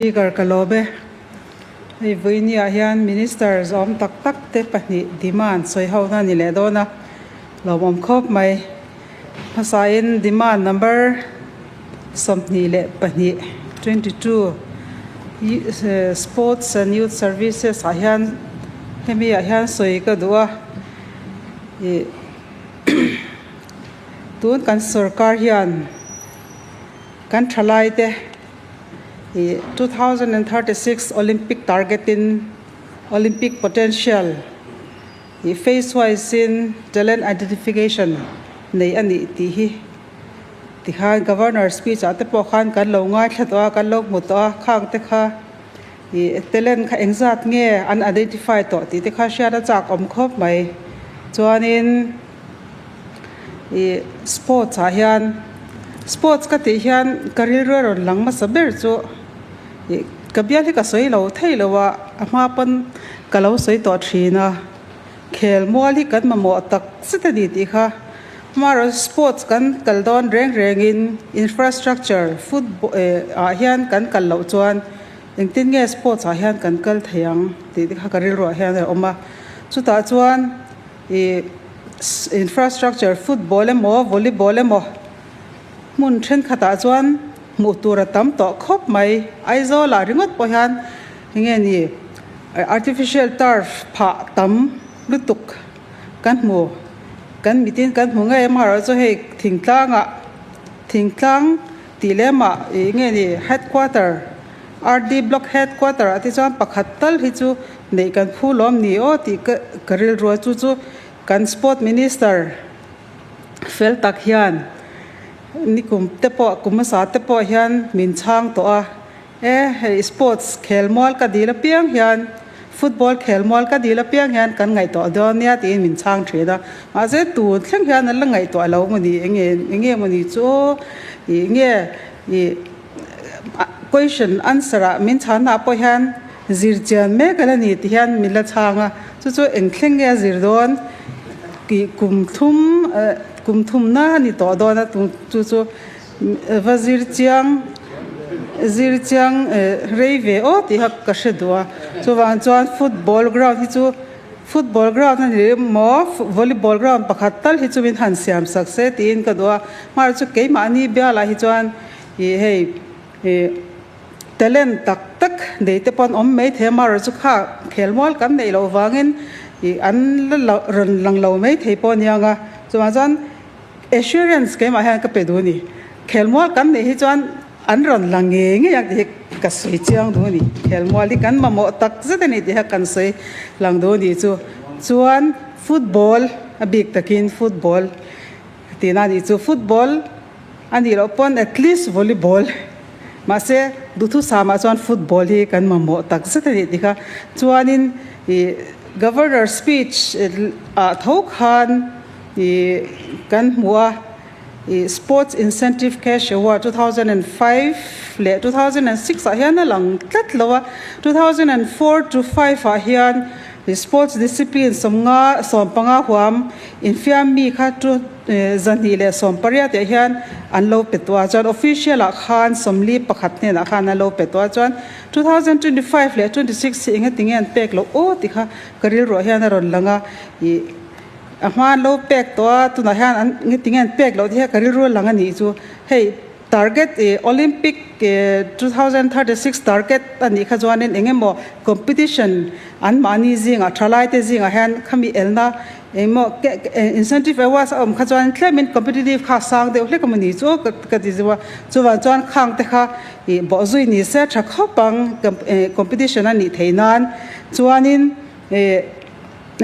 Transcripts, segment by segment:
Speaker ka lawm e. Hei vawinia hian Minister zawm tak tak te pahnih demand sawi ho na ni leh dawn a, lawmawm khawp mai. Hmasain demand number 22, 22 Sports and Youth Services ah hian hemi ah hian sawi ka duh a, ih tun kan sorkar hian kan thalai te Ih 2036 Olympic target in Olympic potential ih phase wise in talent identification nei a nih tih hi tikhan Governor speech ah te pawh khan kan lo ngaithla tawh a, kan lo hmu tawh a, khang te kha ih talent kha engzat nge an identify tawh tih te kha hriat a chak awm khawp mai. Chuanin. Ih sports ah hian sports ka tih hian ka rilru a rawn lang hmasa ber chu ih ka bial hi ka sawi lo thei lo a a hma pawn ka lo sawi tawh thin a khel mual hi kan mamawh tak zet a ni tih kha hmarawh sports kan kal dawn reng reng in infrastructure football eh ah hian kan kal loh chuan engtin nge sports ah hian kan kal thei ang tih te kha ka rilru ah hian a awm a chutah chuan. Ih infrastructure football emaw volleyball emaw hmun thenkhatah chuan hmuh tur a tam tawh khawp mai. Aizawl ah ringawt pawh hian enge ni artificial turf phah tam lutuk kan hmu kan mitin kan hmu ngei amaherawhchu hei thingtlang ah thingtlang tih lem ah ih nge ni headquarter RD block headquarter ah te chuan pakhat tal hi chu neih kan phu lawm ni aw tih ka ka rilru a chu chu kan sport minister fel tak hian nikum te pawh kum hmasa te pawh hian min chhang tawh a e hei sports khelmual ka dil apiang hian football khelmual ka dil apiang hian kan ngaihtuah dawn nia tiin min chhang thin a mahse tun thleng hian an la ngaihtuah lo maw ni enge enge maw ni chu aw ih nge ih. Question answer ah min chhanna ah pawh hian zir chian mek ala ni ti hian min la chhang a, chu chu eng thleng nge a zir dawn tih kum thum kum thumna a ni tawh dawn a chu chu va zir chiang zir chiang rei ve aw tih kha ka hre duh a, chuvang chuan football ground hi chu football ground a ni maw volleyball ground pakhat tal hi chu min han siam sak se tiin ka duh a, hmar chu keimahni bialah hi chuan. Ih hei ih talent tak tak nei te pawh an awm mai thei a, amaherawh chu kha khelmual kan neih loh vangin ih an la lo rawn lang lo mai thei pawh a nia ang a, chuvang chuan assurance keimah hian ka pe duh a ni, khelmual kan neih hi chuan an rawn lang ngei ngei ang tih hi ka sawi chiang duh a ni, khelmual hi kan mamawh tak zet a ni tih kha kan sawi lang duh a nih chu, chuan football a bik takin football tihna a nih chu, football. A nih loh pawn at least volleyball mahse duhthusam ah chuan football hi kan mamawh tak zet a nih ti kha. Chuanin ih Governor speech ah tho khan ih kan hmu a ih Sports Incentive Cash Award 2005 leh 2006 ah hian a lang tlat lo a, 2004 to 5 ah hian ih sports discipline sawmnga sawmpanga huam infiam mi kha chu 218 ah hian an lo pe tawh a, chuan official ah khan 41 hnenah khan an lo pe tawh a, chuan 2025 leh 26 hi enga tinge an pek loh aw tih kha ka rilruah hian a rawn lang a, ih a hma an lo pek tawh a tunah hian an enga tinge an pek loh tih kha ka rilru a lang a nih chu hei target ih Olympic ih 2036 target a nih kha chuanin eng emaw competition an mahni zingah thalaite zingah hian khami elna Engmaw incentive awards a awm kha chuan tlemin competitive kha a sang deuh hlek a mawni chu ka ti zeuh a, chuvang chuan khang te kha ih bawhzui ni se tha khawp ang competition a nih theih nan chuanin ih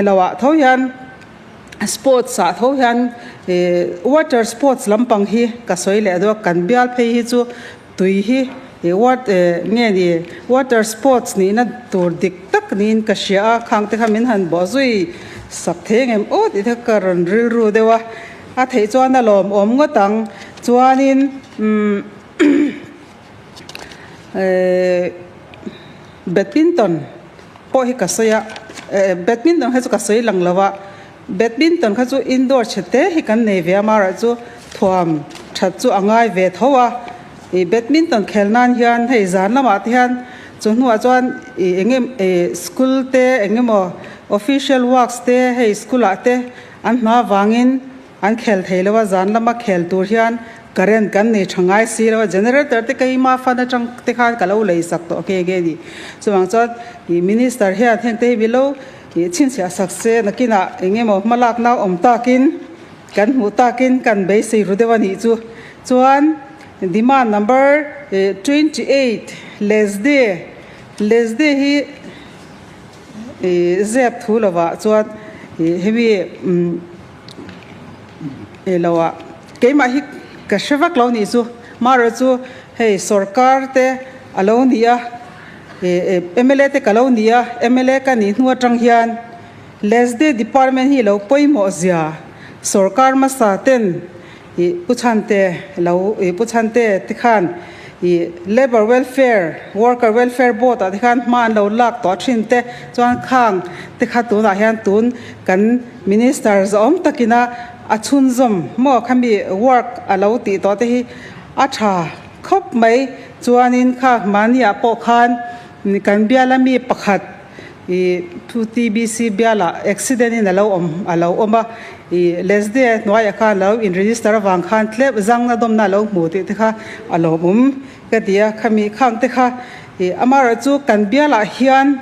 elo ah tho hian sports ah tho hian ih water sports lampang hi ka sawi leh deuh a kan bial phei hi chu tui hi ih wat nge ni water sports nihna tur dik tak niin ka hria a, khang te kha min han bawhzui sak thei ang em aw tih te ka rawn rilru deuh a, a theih chuan a lawmawm ngawt ang chuanin umm ehh badminton pawh hi ka sawi a eh badminton kha chu ka sawi lang lo a badminton kha chu indoor chhe te hi kan nei ve a amaherawhchu thuam that chu a ngai ve tho a. Ih badminton khel nan hian hei zan lamah te hian chu hnuah chuan ih eng em ih school te eng emaw official works te hei school ah te an hna vangin an khel thei lo a, zan lama khel tur hian current kan nei tha ngai si lo a, generator te keima fan atang te khan ka lo lei sak tawh nghe nghe a ni. Chuvang chuan ih minister hian heng te hi milo ih chhinchhiah sak se nakinah eng emaw hmalakna awm takin Kan hmuh takin kan beisei ru deuh a nih chu. Chuan demand number 28 Lesde, Lesde hi zep thu lovah chuan hemi loah keimah hi ka hre vak lo nih chu. Marawh chu hei sorkar te a lo ni a, mla te ka lo ni a, mla ka nih hnu atang hian Lesde Department hi lo pawimawh zia sorkar hmasa ten ih Pu Chhante lo ih Pu Chhante te khan ih Labour Welfare Worker Welfare Board ah te khan hma an lo lak tawh thin te chuan khang te kha tunah hian tun kan Minister zawm takina a chhunzawm maw khami work a lo tih tawh te hi a tha khawp mai chuanin kha mahni ah pawh khan kan biala mi pakhat I thu TBC bialah accident in alo awm alo awm a, i Leslie hnuaiah khan alo in register avang khan tlep zangna dawmna alo hmu tih te kha a lawmawm ka ti a, khami khang te kha i amaherawh chu kan bialah hian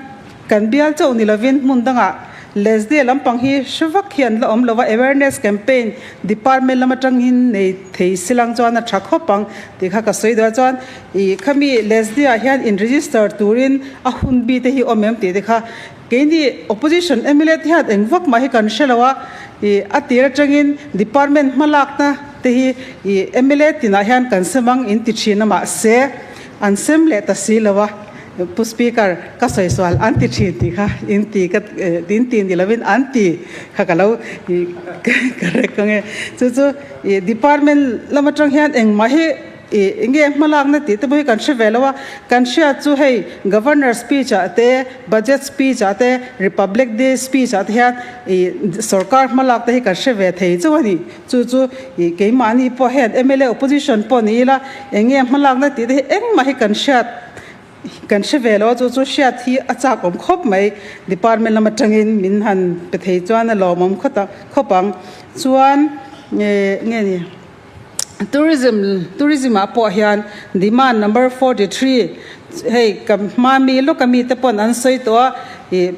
kan bial chauh ni lovin hmun dangah Leslie lampang hi hre vak hi an la awm lo a, awareness campaign department lam atangin nei thei silang chuan a tha khawp ang tih kha ka sawi duh a, chuan Ih khami Leslie ah hian in register turin a hun bi te hi awm em tih te kha keini opposition mla te hian eng vak mah hi kan hre lo a, ih a tir atangin department hmalakna te hi ih mla tinah hian kan sem ang in ti thin a mahse an sem leh ta si lo a, Pu Speaker ka sawi sual an ti thin tih kha in ti ka in ti ni lovin an ti kha ka lo ih correct ang e chu chu ih department lam atang hian engmah hi Ih, enge hmalakna tih te pawh hi kan hre ve lo a, kan hriat chu hei Governor speech ah te, Budget speech ah te, Republic Day speech ah te hian ih sorkar hmalak te hi kan hre ve thei chauh a ni. Chu chu ih keimahni pawh hian mla opposition pawh ni ila enge hmalakna tih te hi engmah hi kan hriat kan hre ve lo a, chu chu hriat hi a chak awm khawp mai. Department lam atangin min han pe thei chuan a lawmawm khawt a khawp ang. Chuan ih nge ni. Tourism tourism ah pawh hian demand number 43 hei ka hma mi lawk ami te pawn an sawi tawh a ih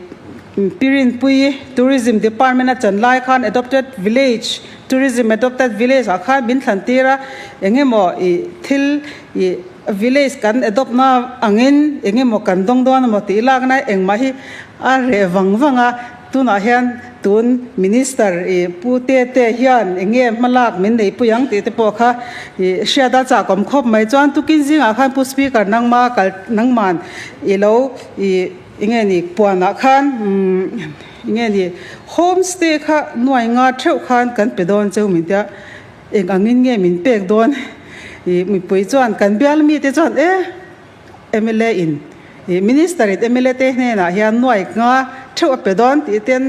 Pirinpui tourism department a chan lai khan adopted village tourism adopted village ah khan min thlan tir a eng emaw ih thil ih village kan adopt na angin eng emaw kan dawng dawn emaw tih lakna engmah hi a reh vang vang a. Tunah hian tun Minister i Pu Tete hian eng nge hmalak min neipui ang tih te pawh kha i hriat a chakawm khawp mai. Chuan tukin zingah khan Pu Speaker nangma kal nangman i lo i eng nge ni puanah khan eng nge ni home stay kha nuai nga theuh khan kan pe dawn cheu min tia eng angin nge min pek dawn i mipui chuan kan bial mite chuan e Mla in ih Minister in mla te hnenah hian nuai nga theuh a pe dawn tih ten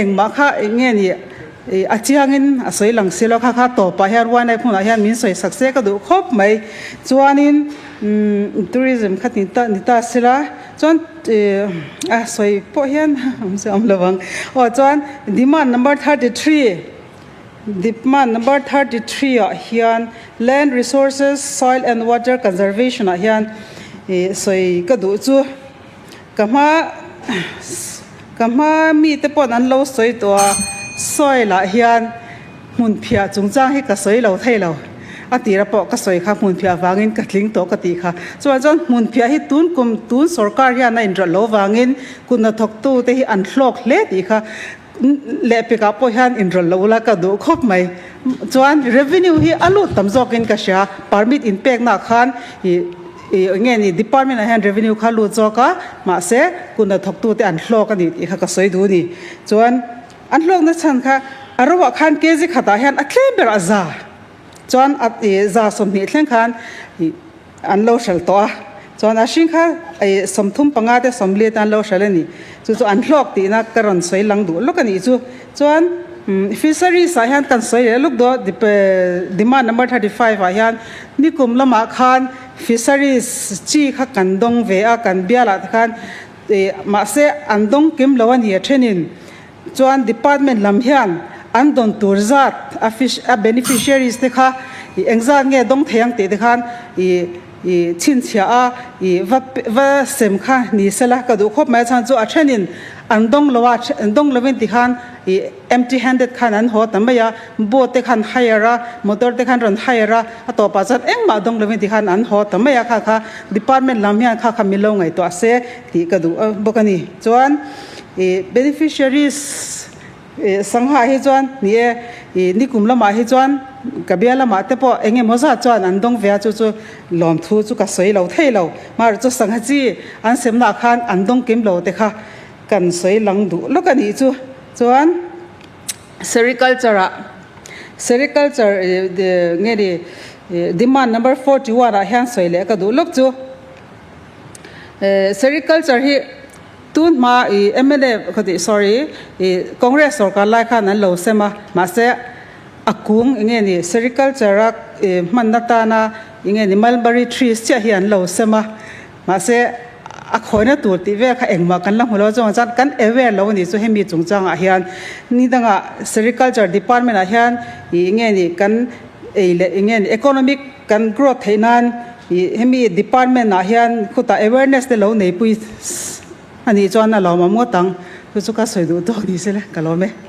engmah kha eng nge ni ih a chiangin a sawi lang si lo kha kha tawpah hian ruainai hmunah hian min sawi sak se ka duh khawp mai. Chuanin umm tourism kha ni ta ni ta sila chuan ih a sawi pawh hian awm se awm lo ang. Aw chuan demand number 33. Demand number 33 ah hian Land Resources, Soil and Water Conservation ah hian ih sawi ka duh chu ka hma ka hma mite pawn an lo sawi tawh a, soil ah hian hmun phiah chungchang hi ka sawi lo thei lo, a tira pawh ka sawi kha hmun phiah vangin ka tling tawh ka tih kha, chuan chuan hmun phiah hi tun kum tun sorkar hian a inrawlh lo vangin kut hnathawktu te hi an hlawk hle tih kha. Lehpekah pawh hian inrawlh lo ula ka duh khawp mai. Chuan revenue hi a lut tam zawkin ka hria. Permit inpeknaah khan ih ih eng nge ni department ah hian revenue kha lut zawk a, mahse kun a thawktute an hlawk a ni tih kha ka sawi duh a ni. Chuan an hlawkna chhan kha a roah khan kg khatah hian a tlem ber a za. Chuan a ih za 20 thleng khan ih An lo hralh tawh a, chuan a hring kha 35 te 40 te an lo hralh a ni. Chu chu an hlawk tihna ka rawn sawi lang duh lawk a nih chu. Chuan Fisheries ah hian kan sawi leh luk daw demand number 35 ah hian nikum lamah khan fisheries chi kha kan dawng ve a, kan bial ah te khan mahse an dawng kim lo a ni a thenin chuan department lam hian an dawn tur zat a fish a beneficiaries te kha engzat nge dawng thei ang tih te khan I chhinchhiah a, i va va sem kha ni sela ka duh khawp mai a, chhan chu a thenin an dawng lo a, an dawng lovin tikhan i empty handed khan an haw ta mai a, boat te khan hire a, motor te khan rawn hire a, a tawpah chuan engmah dawng lovin tikhan an haw ta mai a, kha kha department lam hian kha kha min lo ngaihtuah se tih ka duh bawk a ni. Chuan i beneficiaries Sangha hi chuan ni e, i nikum lamah hi chuan ka bia lamah te pawh eng emaw zat chuan an dawng ve a, chu chu lawmthu chu ka sawi lo thei lo. Mahrawh chu sangha chi an semnaah khan an dawng kim lo te kha kan sawi lang duh lawk a nih chu. Chuan sericulture ah sericulture nge ni demand number 41 ah hian sawi leh ka duh lawk chu. Sericulture hi Tun hma i mla ka tih sorry i Congress sorkar lai khan an lo sem a, mahse a kung enge ni sericulture a hmanna tana enge ni mulberry trees chiah hi an lo sem a, mahse a khawina tur tih vel kha engmah kan la hmu lo chuang chuan kan aware lo a nih chu hemi chungchangah hian ni dangah sericulture department ah hian i enge ni kan ei leh enge ni economic kan growth theih nan Ih hemi department ah hian khutah awareness te lo neipui a nih chuan a lawmawm ngawt ang, chu chu ka sawi duh tawk ni se le, ka lawm e.